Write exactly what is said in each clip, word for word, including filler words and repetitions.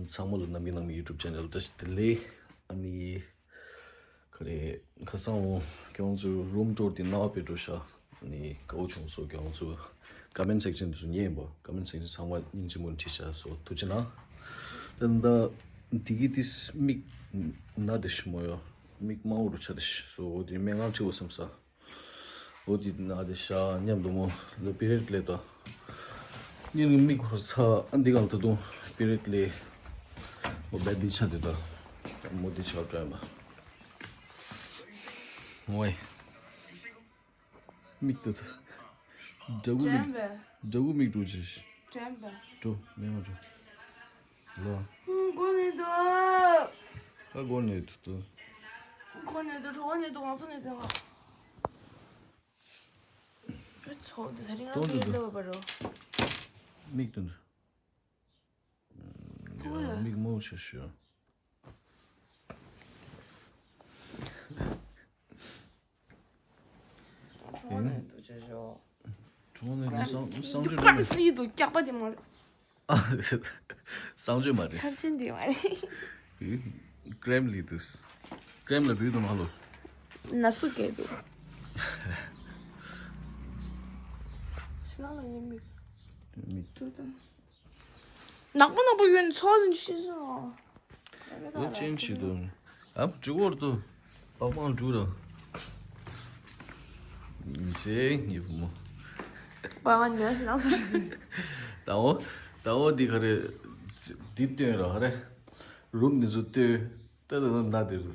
ཚང་མ་ལ་ནམ་གི་ནམ་གི་YouTube channel་བཀྲ་ཤིས་བདེ་ལེགས། ཨ་ནི་ག་རེ་ཁ་སང་འོང་ཁྱོད་ཚོ་རུམ་ཊུར་དེ་ནང་པའི་འགྲོ་ཤག་ཨ་ནི་དགའ་བོ་བྱུང་སོང་། ཁྱོད་ཚོ་comment section་དེ་ཚོ་ཉན་པ། comment section་ཚང་མ་སྙིང་རྗེ་མོ་བྲིས་ཤག་སོ་ཐུགས་རྗེ་གནང་། ད་ད་དེ་གི་དེ་མིག་ན་དེ་ཤི་མོ་ཡོ། མིག་དམར་པོ་རུ་ཆགས་དེ་ཤི་སོ། འོ་དེ་སྨན་ཁང་ཁྲིད་འོ་བསམ་ས། འོ་དེ་ན་དེ་ཤ་མཉམ་དུ་མོ་ལ་པི་རེད་ལས་ད། ཉིན་གི་མིག་ཧོར་ཚ་ཨ་འདི་གང་ད་དུང་པི་རེད་ལས། འོ་བེ་དེ་ཆ་དེ་ད། མོ་དེ་ཆ་བྲོས་མ། ངོ་ཨེ། མིག་ཏུ་ད། འདྲ་བོ་མིག་དྲན་པས། འདྲ་བོ་མིག་འགྲོ་ཆེ། དྲན་པས། འགྲོ་མེད་མ་འགྲོ། ལོ། ཧུང་གོ་ནས་འདུག་ཨ་གོ་ནས་འདུག་ཏུ། གོ་ནས་འདུག་གྲོགས་ནས་འདུག་གང་ཚོ་ནས་འདུག་ཨ་ཚོགས་འདུག་ད་རིང་ང་ཚོ་ཡིན་ལོ་བར་རོ། མིག་ཏུ་འདུག་ཡ་མིག་མོ་ཆེ་ཤོས། ཁྲོ་ནས་འདུག་ཅེས་ཤོག་ཁྲོ་ནས་འདུག་སང་སང་ཆུ་འགྲོ་ནས། སི་ཡི་འདུག་སྐྱག་པ་དེ་མ་རེད། སང་ཆུ་མ་རེད། ཆར་ཆེན་དེ་མ་རེད། ཀྲེམ་ལི་འདུག་ཀྲེམ་ལ་བུད་དུ་མ་ལོ། ན་སུ་སྐད་འདུག་ཤི་ན་ལ་ཡིན་མིག་མིག་ནག་པོ་ནག་པོ་ཡོད་ནི་ཚོགས་ཟིན་ཤི་སོང་། ཨོ་ཅན་ཆི་དུ། ཨ་ཅི་གོར་དུ། པག་པང་འབྲུ་ར། ཅེ་ཉི་བུ་མོ། པག་པང་ཉོ་ཞིག་ནང་སོང་། ད་འོ། ད་འོ་འདི་ག་རེ། འདི་སྟོན་ར་ག་རེ། རུམ་འདི་ཚོ་སྟོན། ད་ད་ད་འདི་རུ།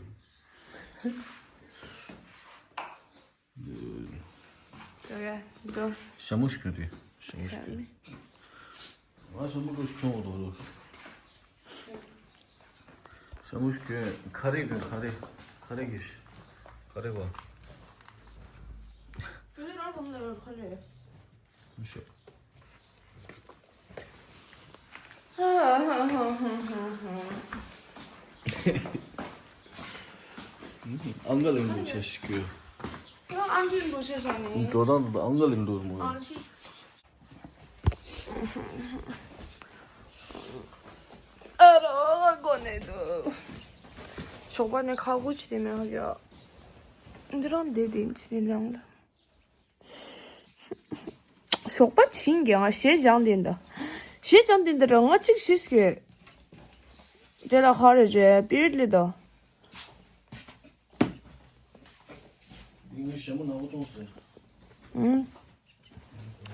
ཡ་ཡ་འགྲོ། ཞྭ་མོ་ཞིག་གྱོན་དུས། ཞྭ་མོ་ཞིག་གྱོན། ང་ཞྭ་མོ་འགྲོ་ཞིག་གྱོན་འོ་དོ་རུ། ཞྭ་མོ་ཞིག་གྱོན། ཁ་རས་གྱོན། ཁ་རས། ཁ་རས་གྱོན། ཁ་རས་བ། ཁ་རས། མི་ཤེས། ཨང་ག་ལིང་འགྲོ་ཆེ་ཞིག་གྱོན། ཨང་ག་ལིང་འགྲོ་ཆེ་ཞིག་ནི། འགྲོ་སྟངས་དང་ཨང་ག་ལིང་འགྲོ་མོ། ཨང་ཆི། ཨ་རོ་གོ་ནས་འདུག་ཞོགས་པ་ནས་ཁ་ཁུ་ཆི་དེ་མེད་ཡ། འདི་རང་བསྡད་དེ་ཆི་དེ་ནང་ལ། ཞོགས་པ་བྱིན་གྱི་ང་ཞེ་སྦྱང་དེ་འདི། ཞེ་སྦྱང་དེ་འདི་རང་ང་གཅིག་ཤི་སྐྱེ། དེ་ལ་ཧ་རེ་རེ་པིར་ལི་དོ། འདི་ངའི་ཞྭ་མོ་ནག་པོ་གཏོང་ཟེར། ཨུམ།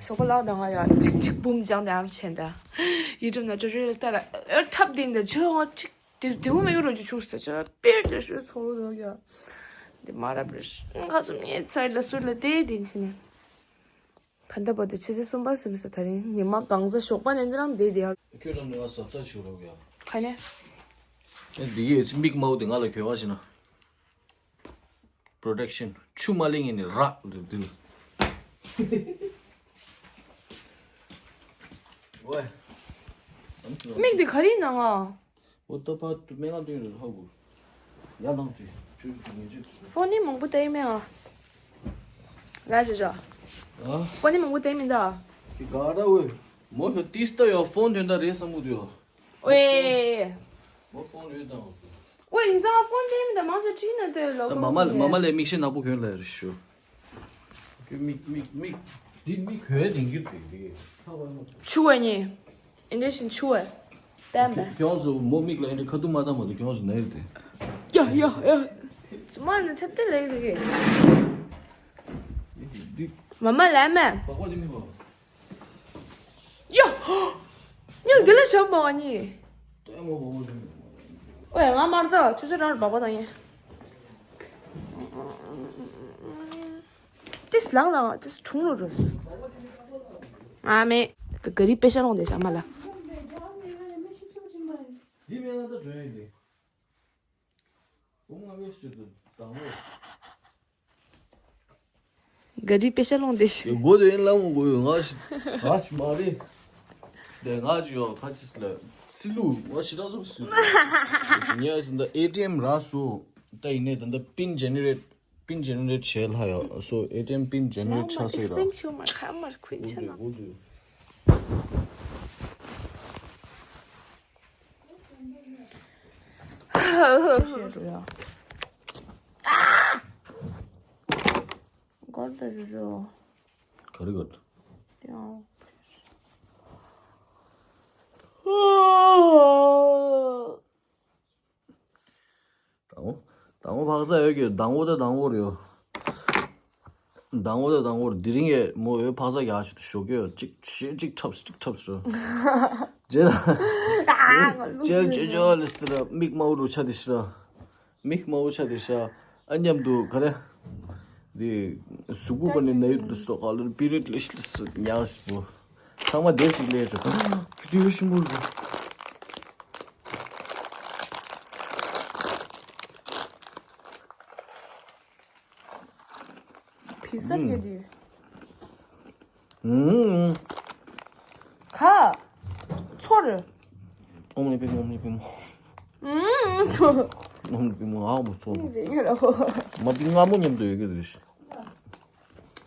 ཞོགས་པ་ལག་དང་ང་ཡ་ཅིག་ཅིག་བུམ་སྦྱང་དེ་ཨམ་ཆེན་ད། ཡི་དྲུབ་ན་ཅོ་རི་ལ་ལྟ་ལ་ཨེ་ཐབ་དེ་འདི་ཆོས་ང་གཅིག་དེ་དེ་བུ་མེ་གི་རོ་ཅིག་ཆུག་ས་ཅོ་པིར་དེ་ཤོད་ཚོ་རོ་དོ་ཡ། འདི་མ་རབ་རེ་ཁ་ཚུམ་ཉེ་ཚ་ལ་སུར་ལ་དེ་དེ་ཆི་ནི། ག་འདྲ་པོ་དེ་ཆུ་ཚོད་གསུམ་པ་ཟིན་ས་ད་རིང་ཉི་མ་གང་ཟ་ཞོགས་པ་ནས་འདི་རང་བསྡད་དེ་ཡ། ཁྱོད་རང་ནི་ང་ཟབ་ས་ཞུ་རོགས་ཡ། ག་ནས། ཨེ་འདི་གས་མིག་དམར་པོ་དེ་ང་ལ་གྱོད་པ་ཞིག་ན། Protection ཆུ་མ་ལེན་ངེས་ནས་རག་འདི་འདི་ལ། ཝེ། མིག་དེ་ག་རེ་ཡིན་ན་ང་། འོ་ད་ཕར་དུ་སྨན་ཁང་སྟོན་རེད་ཧ་གོ། ཡ་ནང་དུ་ཆུ་ངེས་ཅིག་སོ། ཕོ་ནི་མང་པོ་བལྟས་མེད་ཨ། ར་ཇ་ཇ། ཨ། ཕོ་ནི་མང་པོ་བལྟས་མིན་ད། དེ་ག་ར་ཝེ། མོ་ཧོ་ཏིས་ཏ་ཡོ་ཕོན་དོན་དག་རེད་བསམ་གི་འདུག་ཡོ། ཝེ། མོ་ཕོན་ཡོད་དང་། ཝེ་ཡིན་ཙང་ཕོན་བལྟས་མིན་ད་མང་ཆེ་ཁྲིད་ན་ལྟོས་ལོ། ད་མ་མ་མ་མ་ལས་མིག་ཤེལ་ནག་པོ་གྱོན་ལ་རེ་ཞུ། ཁྱོད་མིག་མིག་མིག་འདི་མིག་གོས་རིང་གི་རེད་འདི། ཆུ་བ་ནི། ཨིན་ཌི་ཤིན་ཆུ་བ། བསྟན་པས། ཁྱོད་ཚོ་མོ་མིག་ལ་ཨིན་ཌི་ཁ་ཐུག་མ་བཏང་མ་འདུག་ཁྱོད་ཚོ་ནའི་རེད་དེ། ཡ་ཡ་ཡ། ཙི་མ་ནི་ཚེབ་ཏེ་ལེགས་རེད། འདི། མ་མ་ལས་མེད། པགས་པ་འདི་མིག་པ། ཡ། ཉལ་འདི་ལ་ཞབས་པ་བ་ནི། ལྟད་མོ་བ་མོ་འདི་མིག་པ། ཨོ་ཡ་ང་མར་ད་ཆུ་ཚོད་རང་རུ་པགས་པ་བཏང་ཡིན། ཏིས་ལང་ལང་ཏིས་ཁྲུང་རུ་རུ། ང་མེད། ག་རི་པེ་ཤ་ལོང་དེ་ཤ་མ་ལ། འདི་མེད་ན་ད་འགྲོ་ཡིན་ལེ། ཨོ་ང་མེད་ཤི་དུ་དང་བོ། ག་རི་པེ་ཤ་ལོང་དེ་ཤ། གོ་དེ་ཡིན་ལ་མོ་གོ་ཡོད་ང་ཤི་ང་ཤི་མ་རེད། དེ་ང་ཅི་ཡོད་ཁ་ཅིས་ལ་སི་ལུ་ང་ཤི་ར་ཟོ་སི་ལུ། ཉལ་ཟིན་ད་ཨེ་ཊི་ཨེམ་ར་སོ། ད་ཡིན་ནས་ད་ད་པིན་ཇེ་ནེ་རེཊ། པིན་ཇེ་ནེ་རེཊ་བྱས་ལྷ་ཡ། སོ་ཨེ་ཊི་ཨེམ་པིན་ཇེ་ནེ་རེཊ་ཆགས་སྲིད་ར། ཨེག་སི་པི་ལེན་ཆེ་མ་ཁ་མར་ཁུལ་ཆེ་ན། འོ་དེ། ཤེས་རུ་ཡ། གར་ད་རུ་རུ། ག་རེ་གར་ད། ཡང་། དང་པོ། དང་པོ་འཕག་འཚག་ཡོད་ཀྱི་དང་པོ་དང་དང་པོ་རེད་ཡོ། དང་པོ་དང་དང་པོ་རེད། དེ་རིང་ཡས་མོ་ཡོད་འཕག་འཚག་རྒྱག་ཆུ་ཞོགས་ཀྱི་ཡོད་ཅིག་ཤེས་ཅིག་ཁྲབ་ཅིག་ཁྲབ་ཟེར། རྗེས་ལ། ཅེ་ཅེ་ཅེ་ལི་སི་ར་མིག་དམར་རུ་ཆ་དེ་ཤི་ར། མིག་དམར་པོ་ཆགས་དེ་ཤ། ཨ་མཉམ་དུ་ག་རེ། འདི། གཟུགས་པོ་པ་ནི་ན་ཡུར་དུ་སོ་ག་ལ་པི་རིད་ལི་ཤི་ལི་སི་ཉག་སི་པོ། ཚང་མ་བསྡད་ཅིག་ལས་ཆོག་ཕི་དུས་ཤིང་པོ་རུ། བི་སར་གྱི་དུས། ཁ། ཚོར། ཨོམ་ནི་པི་མོ་ཨོམ་ནི་པི་མོ། ཨོམ་ཚོར། ཨོམ་ནི་པི་མོ་ཨ་མོ་ཚོར། ཨོམ་ཟེར་ཡོད་ར་ཧོ། མ་པི་ང་མོ་མཉམ་དུ་ཡོད་ཀྱི་རེད།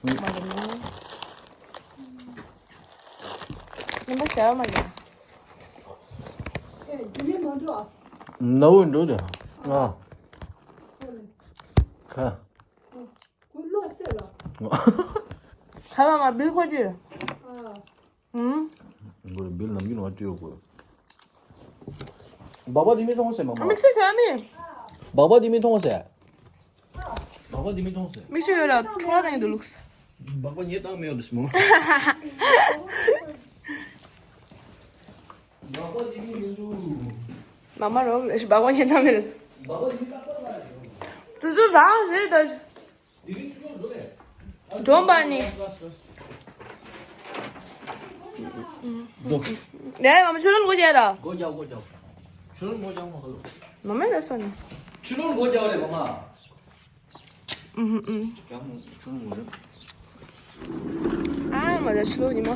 མ་རེད་མོ། ཉམས་པ་བྱ་བ་མ་རེད། ཨེ་དེ་ནས་མ་འགྲོ་ཨ། ནའུ་འགྲོ་དེ། ཨ། ཁ། ཁོ་བློ་གསལ་ལ། ཁ་མ་མ་བིལ་ཁོ་ཅི། ཨ། ཨུམ། ཁོ་བིལ་ནམ་རྒྱུན་བ་ཅི་ཡོད་ཁོ། སྦག་སྦག་དེ་མི་མཐོང་ཟེར་མ་མ། མིག་ཤེས་ག་མི། སྦག་སྦག་དེ་མི་མཐོང་ཟེར། སྦག་སྦག་དེ་མི་མཐོང་ཟེར། མིག་ཤེས་ཡོད་ལ་འཕྲོ་བ་དང་ཡོད་དུ་ལུགས། སྦག་སྦག་ཉེ་དང་མེད་ཡོད་ལུགས་མོ། སྦག་སྦག་དེ་མི་ཡོད་དུ། མ་མ་རོགས་ལས་སྦག་སྦག་ཉེ་དང་མེད་ལུགས། སྦག་སྦག་དེ་མི་ཏག་ཏག་ལ་ཡོད། དུ་དུ་རང་རེད་ད། འགྲོམ་པ་ནི། འགྲོ། ཡ་ཡ་མ་མ་ཆུ་ལོན་སྒོ་རྒྱག་ར། སྒོ་རྒྱག་སྒོ་རྒྱག་ཆུ་ལོན་སྒོ་རྒྱག་མ་ཁ་ལོ། ནོ་མེ་རེ་སོ་ནི། ཆུ་ལོན་སྒོ་རྒྱག་རེད་མ་མ། ཨུམ་ཨུམ། རྒྱག་མོ་ཆུ་ལོན་སྒོ་རེད། ཨ་མ་ད་ཆུ་ལོན་ཉི་མ།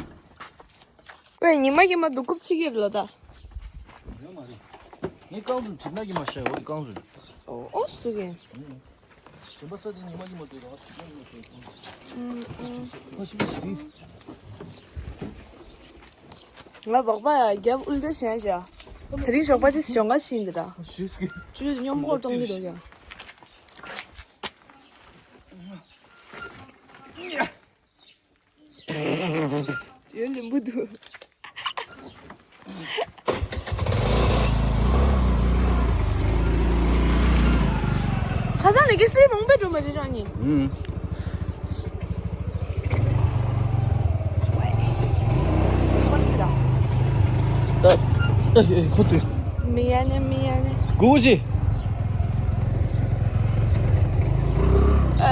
ཝེ་ཉི་མ་གི་མ་འདུག་རྐུབ་ཚིག་གི་རེད་ལོ་ད། ཡོད་མ་རེད། ངས་རྐང་ཚུགས་གྲིབ་ནག་གི་མ་ཤ་ཡོད་རྐང་ཚུགས། ཨོ་ཨོ་སུ་གི། གཞན་པ་ས་དེ་ཉི་མ་ཉི་མ་དུས་རང་ཞིག་ཉི་མ་ཞིག་ཨུམ་ཨུམ། ཨ་ཞིག་ཞིག་རེད། ང་སྦག་སྦག་ཡ་རྒྱབ་ཨུལ་ཏྲ་ཞན་ཞ། དེ་རིང་ཞོགས་པ་དེ་ཞོགས་ང་ཕྱིན་འདི་ར། ཞིག་ཞིག་ཅུ་ཅུ་སྙོམས་འཁོར་གཏོང་གི་འདུག་ཡ། ཡོན་ལིན་པོ་འདུག་ཁ་སང་ནས་ཀི་སི་རི་མང་པོ་འགྲོ་མ་བྱེད་ཅང་ཉིན། ཨུམ། ད། ཨེ་ཨེ་ཁོ་ཚོས། མི་ཡ་ནས་མི་ཡ་ནས། གུ་ཅི། ཨ།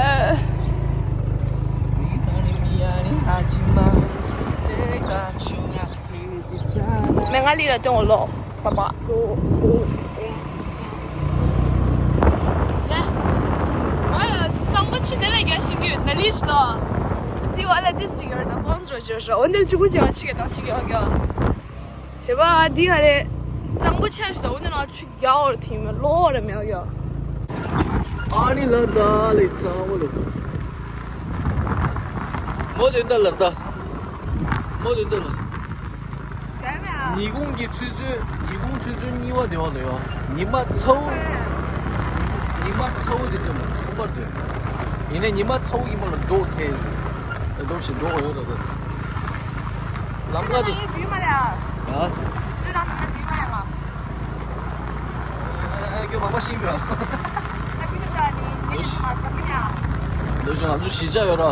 མེ་ང་ལི་ལ་སྟོན་འོ་ལོ། པ་པ། ལེ། ང་ཡ་གཙང་པོ་ཆུ་དེ་ལ་རྒྱ་ཞིག་ཡོད་ན་ལི་ཞིག་དང་། དེ་བ་ལ་དེ་ཞིག་ཡོད་ན་ཁོང་ཚོ་རོ་ཅོ་ཤ་འོ་ནེ་ཆུ་གུ་ཅི་ང་ཆི་གེ་དང་ཞིག་ཡོད་ག་བྱེད་པ་འདི་ག་རེ། གཙང་པོ་ཆེ་ཞིག་དང་འོ་ནེ་ང་ཆུ་རྒྱ་འོར་ཐིམ་ལོ་བར་མེད་ཡོད། ཨ་ནི་ལ་ད་ལེ་ཚང་བོ་ལེ། མོ་དེ་འདྲ་ལ་ད། མོ་དེ་འདྲ་ལ། ཉིན་གུང་གི་ཆུ་ཚོད། ཉིན་གུང་ཆུ་ཚོད་གཉིས་པ་དེ་བ་ལ་ཡོད། ཉི་མ་ཚ་བོ། ཉི་མ་ཚ་བོ་དེ་འདྲ་མོ་གསུམ་པར་འདོད། ཡིན་ནའི་ཉི་མ་ཚ་བོ་ཡིན་པ་ལ་འགྲོ་ཁེལ་ཞུ། ད་འགྲོ་ཞིག་འགྲོ་ཡོད་ར་ད། ལམ་ཁ་དུ། ཡིན་བུས་མ་རེད་ཨ། ཨ། བུས་རང་ད་ད་བུས་མ་རེད་ཨ། ཨ་ཁྱོད་མ་པ་ཤིང་ར། ཨ་ཁྱོད་ད་ནི་ངེད་ཀྱི་མ་པ་ཁྱོད་ཡ། འདོད་ཞིང་ང་ཚོ་གཞིས་ཆགས་ཡོད་ར།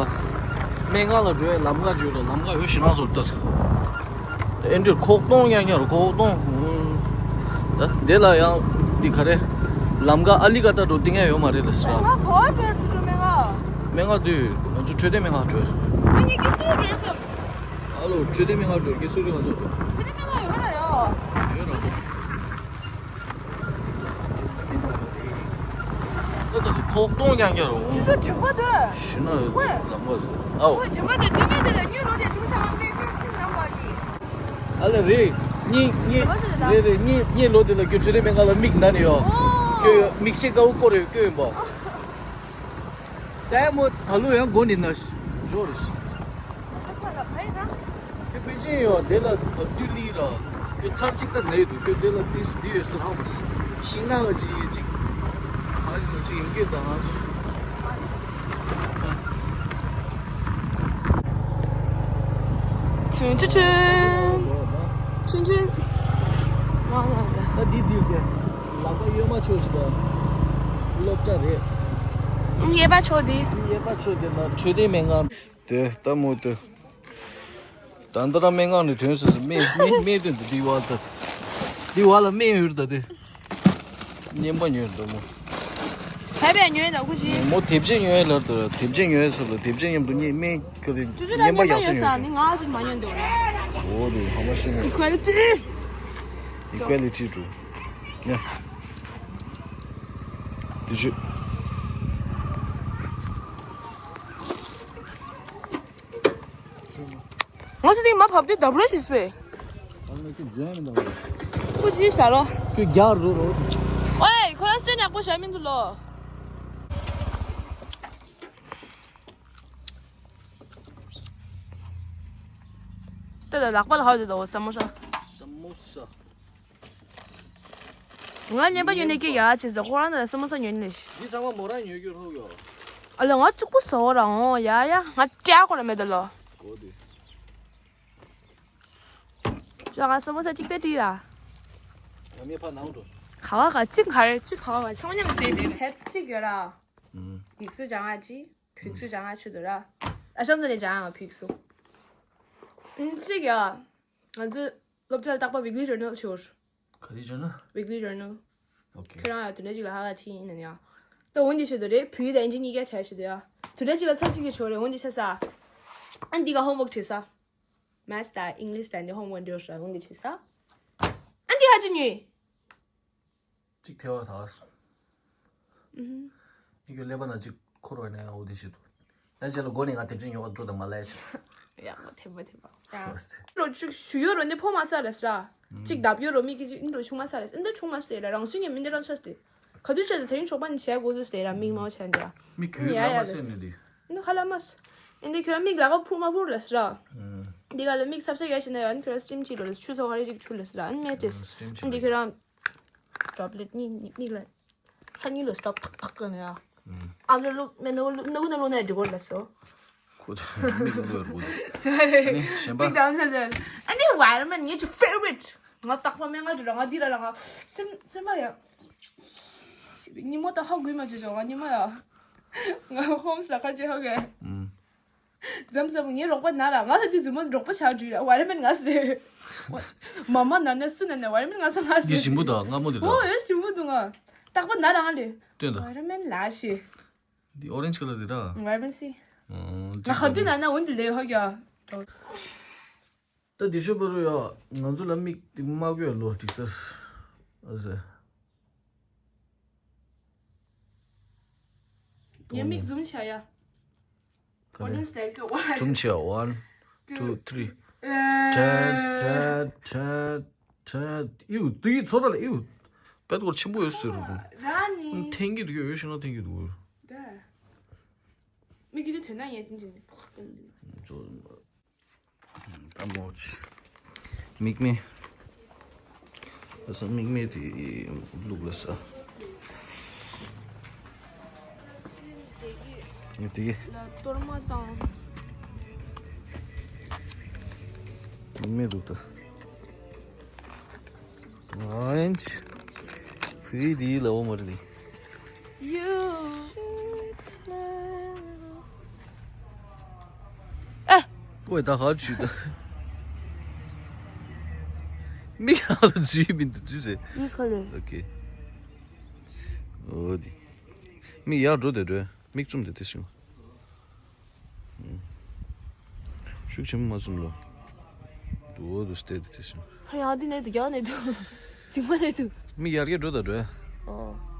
སྨན་ཁང་ལ་འགྲོ་ཡ་ལམ་ཁ་བརྗོད་ར་ལམ་ཁ་ཡོད་ཞིང་ང་ཚོ་ལྟ། ཨེ་འདྲའི་ཁོག་སྟོང་ཡང་ཡང་རུ་ཁོག་སྟོང་། ད་དེ་ལ་ཡང་འདི་ག་རེ། ལམ་ཁ་ཨ་ལི་ཀ་ཏ་འགྲོ་སྟེང་ཡ་ཡོད་མ་རེད་ལ་ཟེར་བ། ང་ག་བ་འགྲོ་ཆུ་ཆུ་སྨན་ཁང་། སྨན་ཁང་དུས་ང་ཚོ་འཕྲོད་བསྟེན་སྨན་ཁང་འགྲོ། ཨ་ནི་ཀི་སུ་རུ་འགྲོ་སམ། ཨ་ལོ་འཕྲོད་བསྟེན་སྨན་ཁང་འགྲོ་ཀི་སུ་རུ་ང་ཚོ་འགྲོ། འཕྲོད་བསྟེན་སྨན་ཁང་ཡོད་ར་ཡོད། ཡོད་ར་ཡོད། ཁོག་སྟོང་རྐྱང་རྐྱང་རུ། ཆུ་ཚོད་དྲུག་པ་དུ། ཤི་ན་ལམ་ཁ་དུ། ཨའོ། ཁོས་དྲུག་པ་དུ་དུས་མེད་དེ་ལ་ཉུལ་ལོ་དེ་ཆུ་ཚོད་ཚང་མ་མི་མི་མི་ནམ་བར་གྱི། ཨ་ལ་རེད། གཉིས་གཉིས། རེད་རེད་གཉིས་གཉིས་ལོ་དེ་ལ་ཁྱོད་འཕྲོད་བསྟེན་སྨན་ཁང་ལ་མིག་ན་ནས་ཡོད། ཁྱོད་མིག་ཤེལ་དཀར་པོ་བསྐོར་རེད་བསྐོར་ཡིན་པ། ལྟད་མོ་ད་ལོ་ཡང་མགོ་ནས་ན་ཞོར་རེད། ཁྱོད་པེ་ཅིན་ཡོད་དེ་ལ་ག་དུས་ལི་ར། ཁྱོད་ཚར་གཅིག་ད་ནས་འདུག་ཁྱོད་དེ་ལ་དེ་དེ་ཡོད་ས་ཧ་མ་སི། ཤིང་ནགས་ལ་ཅིག་ཡོད་ཅིག་ག་རེ་འདུག་ཅིག་ཡོང་གི་ཡོད་ད། ཆུན་ཆུན་ཆུན་ཆུན། ད་འདི་འདི་ཡོད་ཀྱི། ལག་པ་གཡོན་མ་ཕྱོགས་ཤིག་ད། སློབ་གྲྭ་རེད། གཡས་པ་ཕྱོགས་འདི། གཡས་པ་ཕྱོགས་འདི་ན་འཕྲོད་བསྟེན་སྨན་ཁང་། དེ་ལྟ་མོ་དེ། ད་ལྟ་ར་སྨན་ཁང་ནས་ཐོན་སོང་ཟེར། སྨན་སྨན་སྨན་སྟོན་དུ་འདི་བ་ད། འདི་བ་ལ་སྨན་ཡོད་ད་དེ། རྔན་པ་ཉོས་འདུག་མོ། ཕལ་པས་ཉོས་ད་ཁུ་ཅི། མོ་དེབ་ཆས་ཉོས་ལར་དུ་དེབ་ཆས་ཉོས་ཟེར་ལ་དེབ་ཆས་མཉམ་དུ་རྔན་སྨན་ཁ་དེ། ཅུ་ཅུ་ད་རྔན་པ་རྔན་པ་ཡག་ཤོས་ཡོད་ས་ཉོས། ནི་ང་ཚོ་མ་ཉོས་འདུག་ལ། འོ་དེ་ཧ་མ་ཤེས་ནས། Equality། Equality འགྲོ། ཉ། དེ་ཆུ། ང་ཚོ་དེ་མ་བབས་དུས་འདབས་རོལ་ཞིག་སྤེ། ཁུ་ཅི་ཞག་ལོ། ཁྱོད་རྒྱག་རུ་རུ། ཨོའི་ཁོ་རང་སྤྲད་ནག་པོ་བྱ་མི་འདུག་ལོ། ཏེ་ད་ལག་པ་ལ་ཧ་ཡོད་དོ་ས་མོ་ས། ས་མོ་ས། ང་རྔན་པ་ཉོས་ནས་སྐྱེ་ཡག་བྱས་ཟེར་ཁོ་རང་ད་ས་མོ་ས་ཉོས་ནས། འདི་ཚང་མ་མོ་རང་ཉོས་རྒྱུ་ལྷོག་ཡོད། ཨ་ལ་ང་གཅིག་པུ་ཟ་འོ་ར་འོ་ཡ་ཡ་ང་སྤྲད་ཁོ་ར་མེད་ད་ལོ། གོ་དེ། ཅོ་ང་ས་མོ་ས་གཅིག་ཏེ་བྲིས་ར། ང་མི་ཕ་ནང་འགྲོ། ག་བ་ག་གཅིག་ག་རེ་གཅིག་ག་བ་བ་ཚང་མཉམ་ཟས་རེད་ཕེབས་གཅིག་ཡོད་ར། ཡིག་གཟུགས་སྦྱང་ང་ཅི། བོད་གཟུགས་སྦྱང་ང་ཆུ་དུ་ར། ཨ་ཤང་ཟ་ནས་སྦྱང་ང་བོད་གཟུགས། གཅིག་ཡ། ང་ཚོ་སློབ་གྲྭ་ལ་རྟག་པར་weekly journal ཆོར། ག་རེ་journal། Weekly journal། ཨོ་ཁེ། ཁྱོད་རང་ཡང་དུ་འདྲ་ཅིག་ལ་ཧ་ག་ཕྱིན་ཡིན་ན་ཡང་། ད་འོན་ཏེ་ཆེད་དུ་རེད་བུའི་དང་ཨིན་ཇི་གཉིས་ཀ་བྱ་ཆེད་དུ་ཡ། དུ་འདྲ་ཅིག་ལ་ཚར་གཅིག་གི་ཆོག་རེད་འོན་ཏེ་ཆ་ས། ཨ་འདི་ག་homework་བྱེད་ས། Maths་དང་English་དང་འདི་homework་འདྲ་ཤ་འོན་ཏེ་བྱེད་ས། ཨ་འདི་ཧ་ཅི་ཉོས། གཅིག་ཐལ་བ་དག་སོང་། ཨུ་ཧུ། ཨི་ཁྱོད་ཀླད་པ་ན་གཅིག་འཁོར་བ་ནས་འོ་དེ་བྱེད་དུ། ཡང་ཅེ་ལ་སྒོ་ནས་ང་དེབ་ཆེན་ཉོ་བ་འགྲོ་དང་མ་ལས་ཤག་ཡག་པོ་ཐེབས་པ་ཐེབས་པ། ཨོ་སེ། རོ་ཅིག་ཞུ་ཡོད་རོ་འདི་ཕོ་མ་ས་རེད་ས། ཅིག་བརྡབ་ཡོད་རོ་མིག་གི་ཅིག་འདྲ་ཆུང་མ་ས་རེད་འདི་ཆུང་མ་སྟེ་ར་རང་བཞིན་གྱི་མི་འདི་རང་ཆ་སྟེ། ག་དུས་བྱས་ཙང་དེ་རིང་ཆོག་པ་ནི་བྱས་དགོས་ཚུལ་སྟེ་ར་མིག་མ་བྱས་འདི་ར། མི་གུས་ཡ་ལ་ཡ་མ་ལ་སེ་ནི་འདི། འདི་ཁ་ལ་མ་སེ། འདི་ཁྱོད་རང་མིག་ལ་ཁ་ཕུར་མ་ཕུར་ལ་སེ་ར། འདི་ག་ལ་མིག་སབ་སེ་ག་ཤི་ན་ཡང་ཁྱོད་རང་སི་ཊིམ་ཅིག་ལ་ཆུ་ཚོ་ག་རེ་ཅིག་ཆུ་ལ་སེ་ར་ཨན་མེ་ཏེ། སི་ཊིམ་ཅིག་འདི་ཁྱོད་རང་ཌོབ་ལེཊ་གཉིས་མིག་ལ། ཚ་གཉིས་ལ་སི་ཊོབ་ཐག་ཐག་གི་ནས་ཡ། ཨམ་ཅོག་བླུག་མེད་ནོ་བླུག་ནོ་ནོ་ལོ་ནས་འགྲིག་གོ་ལ་སོ། ཁོ་ཚོ་མིག་ལོ་རུ་ཚོ། ཨ་ནི་གཞན་པ། མིག་དང་ཚ་ལ། ཨ་ནི་ཝའི་ཊ་མིན་ངའི་ཅིག་ཕེ་ཝ་རིཊ། ང་རྟག་པར་སྨན་ཁང་དུ་ར་ང་འདི་ར་ར་ང་སེམས་སེམས་པ་ཡ། ཉིན་མོ་ད་ཧ་གོ་མ་བྱེད་ཆོག་ང་ཉིན་མོ་ཡ། ང་ཧོམ་སི་ལ་ཁ་ཅིག་ཧ་གོ། ཨུམ། འཛམ་བཟང་ངའི་རོགས་པ་ན་ར་ང་ལ་འདི་རྫུན་མ་རོགས་པ་ཆགས་བྲིས་ར་ཝའི་ཊ་མིན་ང་ཟེར། མ་མ་ན་ན་སུ་ན་ན་ཝའི་ཊ་མིན་ང་ཟེར་ང་ཟེར། འདི་ཞིམ་པོ་དང་མངར་མོ་འདི་དང་། ཨོ་ཡ་ཞིམ་པོ་འདུག་ང་། རྟག་པར་ན་ར་ང་ལས། སྟོན་དང་། ཝའི་ཊ་མིན་ལ་ཤི། འདི་ཨོ་རེན་ཇི་ཁ་ལར་འདི་ར། ཝའི་ཊ་མིན་སི། ཨོ། ང་ཧ་དུ་ན་ན་འོན་ཏུ་ལེ་ཧ་གྱ། ད་དེ་ཤོད་པ་རུ་ཡ་ང་ཚོ་ལ་མིག་དེ་མ་གོས་ལོ་འགྲིག་ས། ཨ་ཟེ། ངའི་མིག་ཛུམ་བྱ་ཡ། ག་ནས། ཛུམ་བྱ་ཡ། One, two, three. ཊེད་ཊེད་ཊེད་ཊེད། ཨིའུ་དུ་ཡི་ཚོ་ད་ལ་ཨིའུ། པད་སྐོར་ཆེན་པོ་ཡོད་ཟེར་རུ། ར་ནི། འཐེན་གྱི་འདུག་ཡོད་ཤེས་ན་འཐེན་གྱི་འདུག་ད། མིག་གི་དེ་ཐོན་ན་ངས་འཐེན་གྱི་འདུག་ད་མོ་ཆི། མིག་མེ། ཨ་ས་མིག་མེ་དེ་བླུག་ལ་ས། ངས་དེ་གི། ལ་གཏོར་མ་དང་། མིག་མེ་འདུག་ད། ཨོ་རེན་ཇི། བུའི་དེའི་ལ་འོ་མ་རེད་དེ། ཨ། ཀོས་ད་ཧ་ཆུ་ད། མིག་ཧ་ལ་ཇི་མིན་ད་ཇི་ཟེར། ཡིས་ཁ་ལེ། ཨོ་ཁེ། ཨོ་དི། མིག་ཡར་འགྲོ་དེ་འགྲོ། མིག་བཙུམ་དེ་དེ་ཤིང་། ཤུགས་ཆེན་པོ་མ་བཙུམ་ལོ། འདུག་འདུག་སྟེ་དེ་དེ་ཤིང་། ཧ་ཡང་དེ་ནས་དུ་རྒྱག་ནས་དུ། ཇིང་མ་ནས་དུ། མིག་ཡར་རྒྱས་འགྲོ་ད་འགྲོ། ཨོ།